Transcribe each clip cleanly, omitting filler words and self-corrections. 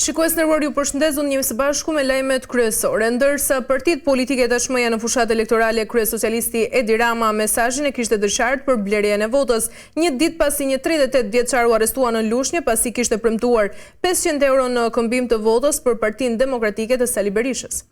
Shikues të nderuar ju përshëndes, unë jemi së bashku me lajmet kryesore. Ndërsa partitë politike tashmë janë në fushatë elektorale, kryesocialisti Edi Rama mesazhin e kishte të qartë për blerjen e votës. Një ditë pasi një 38 vjeçar u arrestua në Lushnjë pasi kishte premtuar 500 euro në këmbim të votës për Partinë Demokratike të Sali Berishës.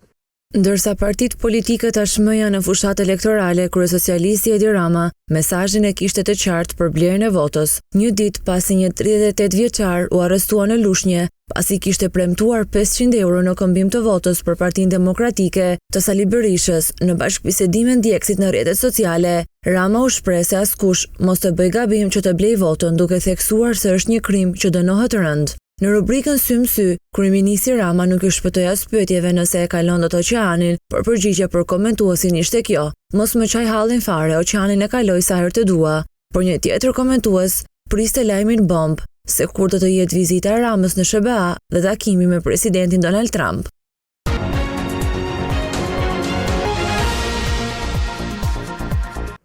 Ndërsa partitë politike tashmë janë në fushatë elektorale, kryesocialisti Edi Rama mesazhin e kishte të qartë për blerjen e votës, një ditë pasi një 38 vjeçar u arrestua në Lushnje, pasi kishte premtuar 500 euro në këmbim të votës për Partinë Demokratike të Sali Berishës, në bashkëbisedim me ndjekësit në rrjetet sociale, Rama u shpreh se askush mos të bëjë gabim që të blejë votën duke theksuar se është një krim që dënohet rëndë. Në rubrikën Sy më sy, kryeministri Rama nuk iu shpëtoi as pyetjeve nëse e kalon dot oqeanin, por përgjigja për komentuesin ishte kjo, Mos më qaj hallin fare, oqeanin e kaloj sa herë të dua. Por një tjetër komentues priste lajmin bombë, se kur do të jetë vizita e Ramës në SHBA dhe takimi me presidentin Donald Trump.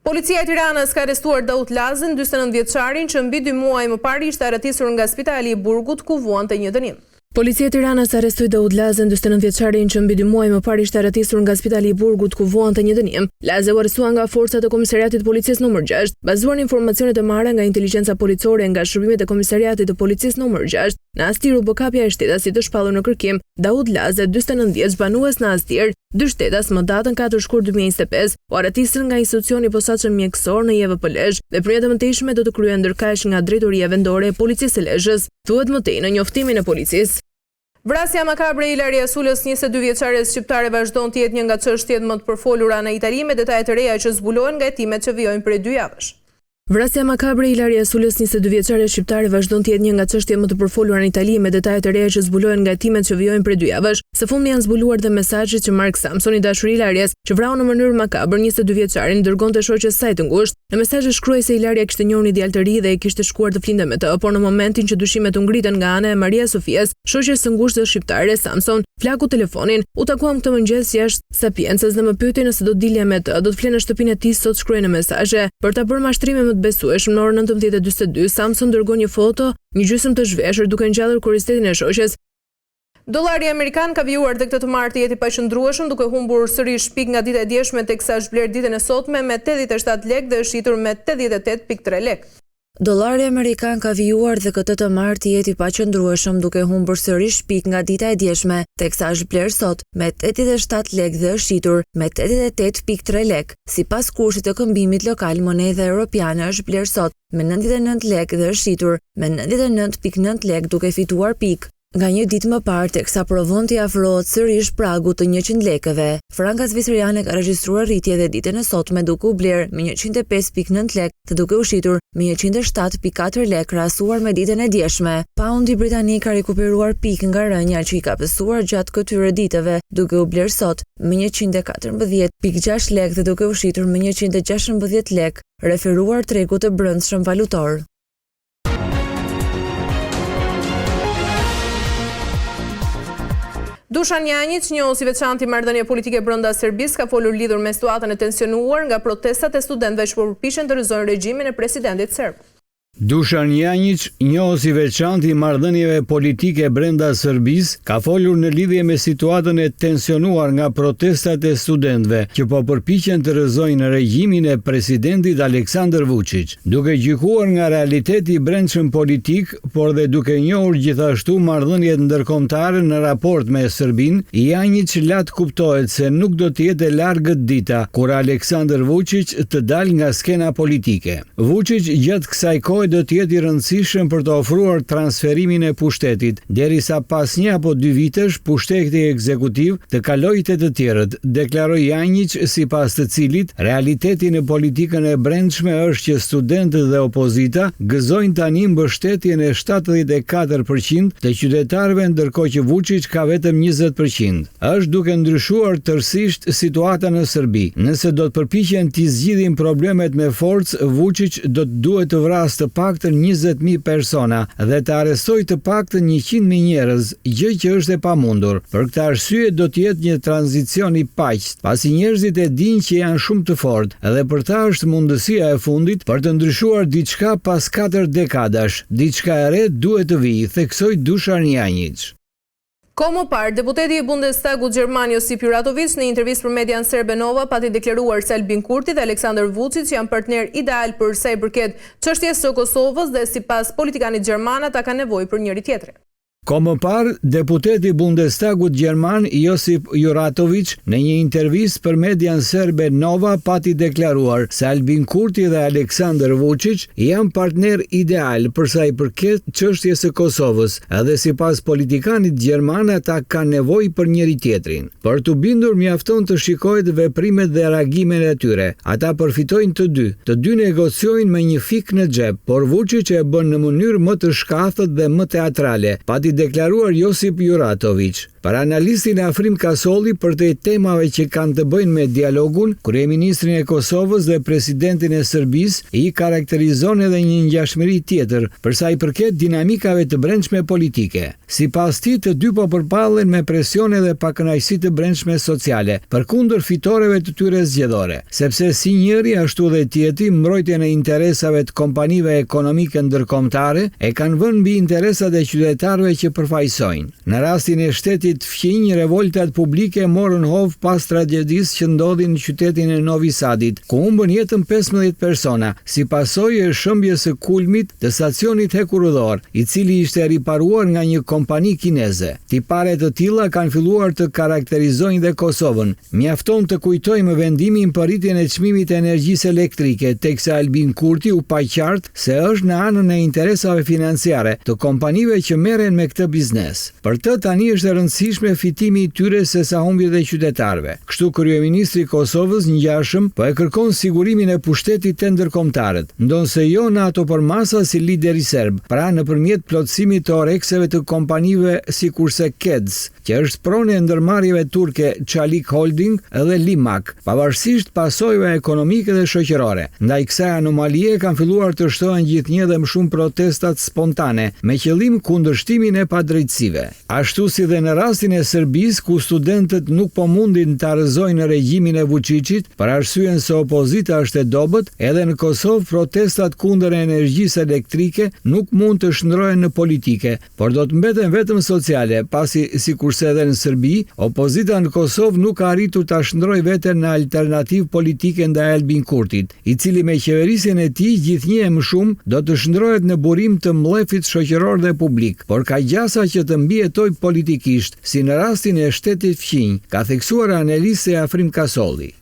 Policia e Tiranës ka arrestuar Daut Lazen, 49 vjeçarin që mbi dy muaj më parë ishte arratisur nga spitali i burgut ku vuante një dënim. Policia e Tiranës arrestoi Daut Lazen, 49 vjeçarin që mbi dy muaj më parë ishte arratisur nga spitali i burgut ku vuante një dënim. Laze u arrestua nga forcat e Komisariatit të Policisë numër 6, bazuar në informacionet e marra nga inteligjenca policore nga shërbimet e Komisariatit të Policisë numër 6. Në Astir u bë kapja e shtetasit të shpallur në kërkim, Daut Laze, 49 vjeç, banues në Astir. Dy shtetas, më datën 4 shkurt 2025, u arratisën nga institucioni i posaçëm mjekësor në JVP Lezhë. Veprimet e mëtejshme do të kryhen ndërkaq nga Drejtoria Vendore e Policisë së Lezhës, thuhet më tej në njoftimin e policisë. Vrasja makabre e Ilaria Sulës, 22 vjeçares shqiptare vazhdon të jetë një nga çështjet më të përfolura në Itali me detaje të reja që zbulohen nga hetimet që vijojnë prej dy javësh. Vrasja makabre e Ilaria Sulës, 22 vjeçare shqiptare, vazhdon të jetë një nga çështjet më të përfolura në Itali, me detaje të reja që zbulohen nga hetimet që vijojnë prej dy javësh. Së fundmi janë zbuluar dhe mesazhet që Mark Samson, i dashuri i Ilarias, që vrau në mënyrë makabër 22 vjeçaren, i dërgonte shoqes saj të ngushtë. Në mesazhe shkruhej se Ilaria kishte njohur një djalë të ri dhe kishte shkuar të flinte me të, por në momentin që dyshimet u ngritën nga ana e Maria Sofias, shoqes së ngushtë të shqiptares Samson, flaku telefonin. U takuam këtë mëngjes jashtë Sapiencës dhe më pyeti nëse do të dilja me të, do të fle në shtëpinë e tij sot shkruhej në mesazhe. Për ta bërë mashtrimin më të besueshëm, në orën 19:42, Samson dërgon një foto, një gjysmë të zhveshur, duke ngjallur kuriozitetin e shoqes. Dollari amerikan ka vijuar dhe këtë të martë të jetë i paqëndrueshëm, duke humbur sërish pikë nga dita e djeshme teksa është blerë ditën e sotme me 87 lekë dhe është shitur me 88.3 lekë. Dollari amerikan ka vijuar dhe këtë të martë të jetë i paqëndrueshëm duke humbur sërish pikë nga dita e djeshme, teksa është blerë sot me 87 lekë dhe është shitur me 88.3 lekë. Sipas kursit të këmbimit lokal, monedha europiane është blerë sot me 99 lekë dhe është shitur me 99.9 lekë duke fituar pikë nga një ditë më parë teksa provon t'i afrohet sërish pragut të 100 lekëve. Franka zvicerane ka regjistruar rritje dhe ditën e sotme duke u blerë me 105.9 lekë dhe duke u shitur me 107.4 lekë krahasuar me ditën e djeshme. Poundi britanik ka rikuperuar pikë nga rënia që i ka pësuar gjatë këtyre ditëve, duke u blerë sot me 114.6 lekë dhe duke u shitur me 116 lekë, referuar tregut të brendshëm valutor. Dushan Janjic, njohës i veçantë i marrëdhënieve politike brenda Serbisë, ka folur lidhur me situatën e tensionuar nga protestat e studentëve që po përpiqen të rrëzojnë regjimin e presidentit serb. Dushan Janjic, njohës i veçantë i marrëdhënieve politike brenda Serbisë, ka folur në lidhje me situatën e tensionuar nga protestat e studentëve që po përpiqen të rrëzojnë regjimin e presidentit Aleksandar Vuçiq. Duke gjykuar nga realiteti i brendshëm politik, por dhe duke njohur gjithashtu marrëdhëniet ndërkombëtare në raport me Serbinë, Janjic la të kuptohet se nuk do të jetë e largët dita kur Aleksandar Vuçiq të dalë nga skena politike. Vuçiq gjatë kësaj kohe do të jetë i rëndësishëm për të ofruar transferimin e pushtetit, derisa pas një apo dy vitesh pushteti ekzekutiv të kalojë te të tjerët, deklaroi Janjic, sipas të cilit, realiteti në politikën e brendshme është që studentët dhe opozita gëzojnë tani mbështetjen e 74 për qind të qytetarëve ndërkohë që Vuçiç ka vetëm 20 për qind. Është duke ndryshuar tërësisht situata në Serbi. Nëse do të përpiqen t'i zgjidhin problemet me forcë, Vuçiç do të duhet të vrasë të paktën 20.000 persona dhe të arrestojë të paktën 100.000 njerëz, gjë që është e pamundur. Për këtë arsye do të jetë një tranzicion i paqtë, pasi njerëzit e dinë që janë shumë të fortë dhe për ta është mundësia e fundit për të ndryshuar diçka pas katër dekadash. Diçka e re duhet të vijë, theksoi Dushan Janjic. Kohë më parë, deputeti i Bundestagut gjerman Josip Juratovic në një intervistë për median serbe Nova pati deklaruar se Albin Kurti dhe Aleksandar Vuçiç janë partnerë idealë për sa i përket çështjes së Kosovës dhe sipas politikanit gjerman ata kanë nevojë për njëri-tjetrin. Kohë më parë, deputeti i Bundestagut gjerman Josip Juratovic në një intervistë për median serbe Nova pati deklaruar se Albin Kurti dhe Aleksandar Vuçiç janë partnerë idealë për sa i përket çështjes së Kosovës dhe sipas politikanit gjerman ata kanë nevojë për njëri-tjetrin. Për t'u bindur mjafton të shikohet veprimet dhe reagimet e tyre. Ata përfitojnë të dy. Të dy negociojnë me një thikë në xhep, por Vuçiç e bën në mënyrë më të shkathët dhe më teatrale, pati deklaruar Josip Juratoviç. Për analistin Afrim Kasolli, përtej temave që kanë të bëjnë me dialogun, kryeministrin e Kosovës dhe presidentin e Serbisë i karakterizon edhe një ngjashmëri tjetër, për sa i përket dinamikave të brendshme politike. Sipas tij, të dy po përballen me presione dhe pakënaqësi të brendshme sociale, përkundër fitoreve të tyre zgjedhore, sepse si njëri ashtu dhe tjetri mbrojtjen e interesave të kompanive ekonomike ndërkombëtare e kanë vënë mbi interesat e qytetarëve që përfaqësojnë. Në rastin e shtetit fqinj, revoltat publike morën hov pas tragjedisë që ndodhi në qytetin e Novi Sadit, ku humbën jetën 15 persona, si pasojë e shembjes së kulmit të stacionit hekurudhor, i cili ishte riparuar nga një kompani kineze. Tipare të tilla kanë filluar të karakterizojnë dhe Kosovën. Mjafton të kujtojmë vendimin për rritjen e çmimit të energjisë elektrike, teksa Albin Kurti u pa qartë se është në anën e interesave financiare të kompanive që merren me këtë biznes. Për të tani është e rëndësishme fitimi i tyre sesa humbjet e qytetarëve. Kështu kryeministri i Kosovës ngjashëm po e kërkon sigurimin e pushtetit te ndërkombëtarët, ndonëse jo në ato përmasa si lideri serb, pra nëpërmjet plotësimit të orekseve të kompanive sikurse KEDS, që është pronë e ndërmarrjeve turke Çalik Holding dhe Limak, pavarësisht pasojave ekonomike dhe shoqërore. Ndaj kësaj anomalie kanë filluar të shtohen gjithnjë dhe më shumë protestat spontane, me qëllim kundërshtimin e padrejtësive. Ashtu si dhe në rastin e Serbisë, ku studentët nuk po mundin ta rrëzojnë regjimin e Vuçiçit, për arsyen se opozita është e dobët, edhe në Kosovë protestat kundër energjisë elektrike nuk mund të shndërrohen në politike, por do të mbeten vetëm sociale, pasi, sikurse edhe në Serbi, opozita në Kosovë nuk ka arritur ta shndërrojë veten në alternativë politike ndaj Albin Kurtit, i cili me qeverisjen e tij gjithnjë e më shumë do të shndërrohet në burim të mllefit shoqëror dhe publik, por ka gjasa që të mbijetojë politikisht, si në rastin e shtetit fqinj, ka theksuar analisti Afrim Kasolli.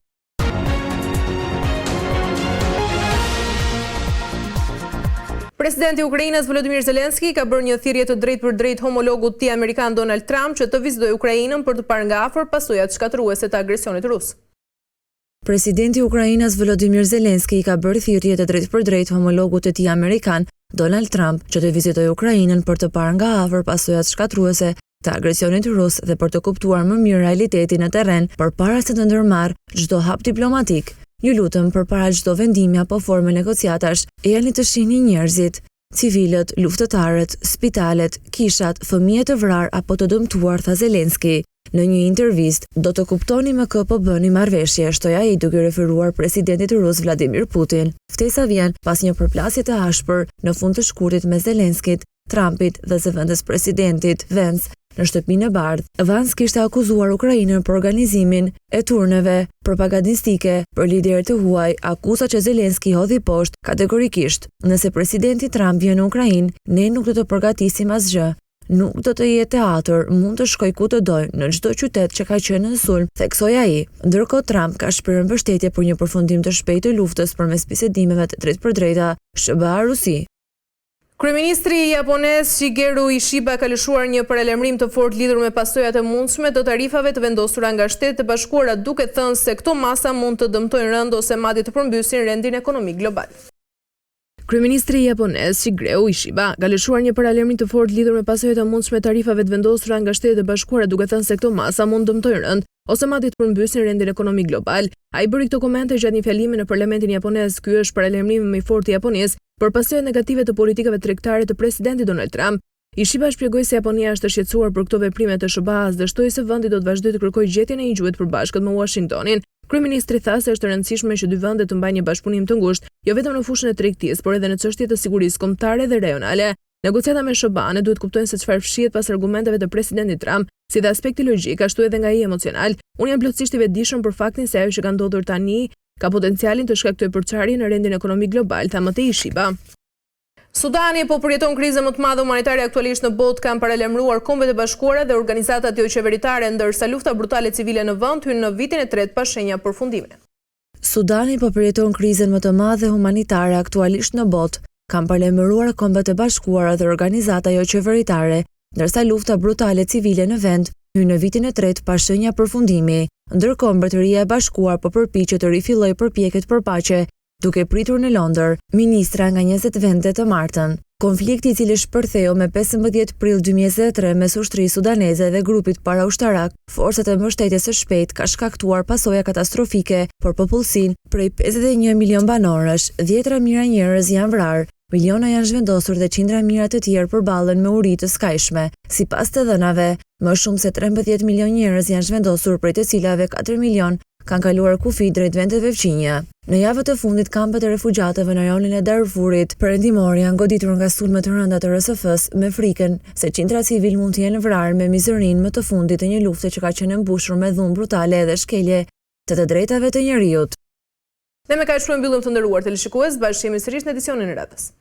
Presidenti i Ukrainës Volodymyr Zelensky ka bërë një thirrje të drejtpërdrejtë homologut të tij amerikan Donald Trump që të vizitojë Ukrainën për të parë nga afër pasojat shkatërruese të agresionit rus. Presidenti ukrainas Volodymyr Zelensky i ka bërë thirrje të drejtpërdrejtë homologut të tij amerikan Donald Trump që të vizitojë Ukrainën për të parë nga afër pasojat shkatërruese të agresionit rus dhe për të kuptuar më mirë realitetin në terren përpara se të ndërmarrë çdo hap diplomatik. Ju lutem, përpara çdo vendimi apo forme negociatash, ejani të shihni njerëzit, civilët, luftëtarët, spitalet, kishat, fëmijët e vrarë apo të dëmtuar, tha Zelensky në një intervistë. Do të kuptoni me kë po bëni marrëveshje, shtoi ai duke iu referuar presidentit rus Vladimir Putin. Ftesa vjen pas një përplasje të ashpër në fund të shkurtit mes Zelenskit Trumpit dhe zëvendëspresidentit Vance në Shtëpinë e Bardhë. Vance kishte akuzuar Ukrainën për organizimin e turneve propagandistike për liderët e huaj, akuza që Zelensky i hodhi poshtë kategorikisht. Nëse presidenti Trump vjen në Ukrainë, ne nuk do të përgatisim asgjë. Nuk do të jetë teatër, mund të shkojë ku të dojë, në çdo qytet që ka qenë nën sulm, theksoi ai. Ndërkohë Trump ka shprehur mbështetje për një përfundim të shpejtë të luftës përmes bisedimeve të drejtpërdrejta SHBA-Rusi. Kryeministri japonez Shigeru Ishiba ka lëshuar një paralajmërim të fortë lidhur me pasojat e mundshme të tarifave të vendosura nga Shtetet e Bashkuara, duke thënë se këto masa mund të dëmtojnë rëndë ose madje të përmbysin rendin ekonomik global. Kryeministri japonez Shigeru Ishiba ka lëshuar një paralajmërim të fortë lidhur me pasojat e mundshme të tarifave të vendosura nga Shtetet e Bashkuara, duke thënë se këto masa mund të dëmtojnë rëndë ose madje të përmbysin rendin ekonomik global. Ai bëri këto komente gjatë një fjalimi në parlamentin japonez. Ky është paralajmërimi më i fortë i Japonisë për pasojat negative të politikave tregtare të presidentit Donald Trump. Ishiba shpjegoi se Japonia është e shqetësuar për këto veprime të SHBA-së dhe shtoi se vendi do të vazhdojë të kërkojë gjetjen e një gjuhe të përbashkët me Uashingtonin. Kryeministri tha se është e rëndësishme që dy vendet të mbajnë një bashkëpunim të ngushtë, jo vetëm në fushën e tregtisë, por edhe në çështje të sigurisë kombëtare dhe rajonale. Negociata me SHBA-në duhet të kuptojnë se çfarë fshihet pas argumenteve të presidentit Trump. Si dhe aspekti logjik, ashtu edhe nga ai emocional. Unë jam plotësisht i vetëdijshëm për faktin se ajo që ka ndodhur tani ka potencialin të shkaktojë përçarje në rendin ekonomik global, tha më tej Ishiba. Sudani po përjeton krizën më të madhe humanitare aktualisht në botë, kanë paralajmëruar Kombet e Bashkuara dhe organizatat joqeveritare, ndërsa lufta brutale civile në vend hyn në vitin e tretë pa shenja përfundimi. Sudani po përjeton krizën më të madhe humanitare aktualisht në botë, kanë paralajmëruar Kombet e Bashkuara dhe organizata joqeveritare, ndërsa lufta brutale civile në vend hyn në vitin e tretë pa shenja përfundimi. Ndërkohë, Mbretëria e Bashkuar po përpiqet të rifillojë përpjekjet për paqe duke pritur në Londër ministra nga 20 vende të martën. Konflikti i cili shpërtheu me 15 prill 2023 mes ushtrisë sudaneze dhe grupit paraushtarak Forcat e Mbështetjes së Shpejtë ka shkaktuar pasoja katastrofike për popullsinë prej 51 milion banorësh. Dhjetëra mijëra njerëz janë vrarë, miliona janë zhvendosur dhe qindra mijëra të tjerë përballen me uri të skajshme. Sipas të dhënave, më shumë se 13 milion njerëz janë zhvendosur, prej të cilave 4 milion kanë kaluar kufijtë drejt vendeve fqinje. Në javët e fundit, kampet e refugjatëve në rajonin e Darfurit Perëndimor janë goditur nga sulme të rënda të RSF-së me frikën se qindra civilë mund të jenë vrarë me mizorinë më të fundit të një lufte që ka qenë e mbushur me dhunë brutale dhe shkelje të të drejtave të njeriut. Ne me kaq po e mbyllim të nderuar teleshikues, bashkë jemi sërish në edicionin e radhës.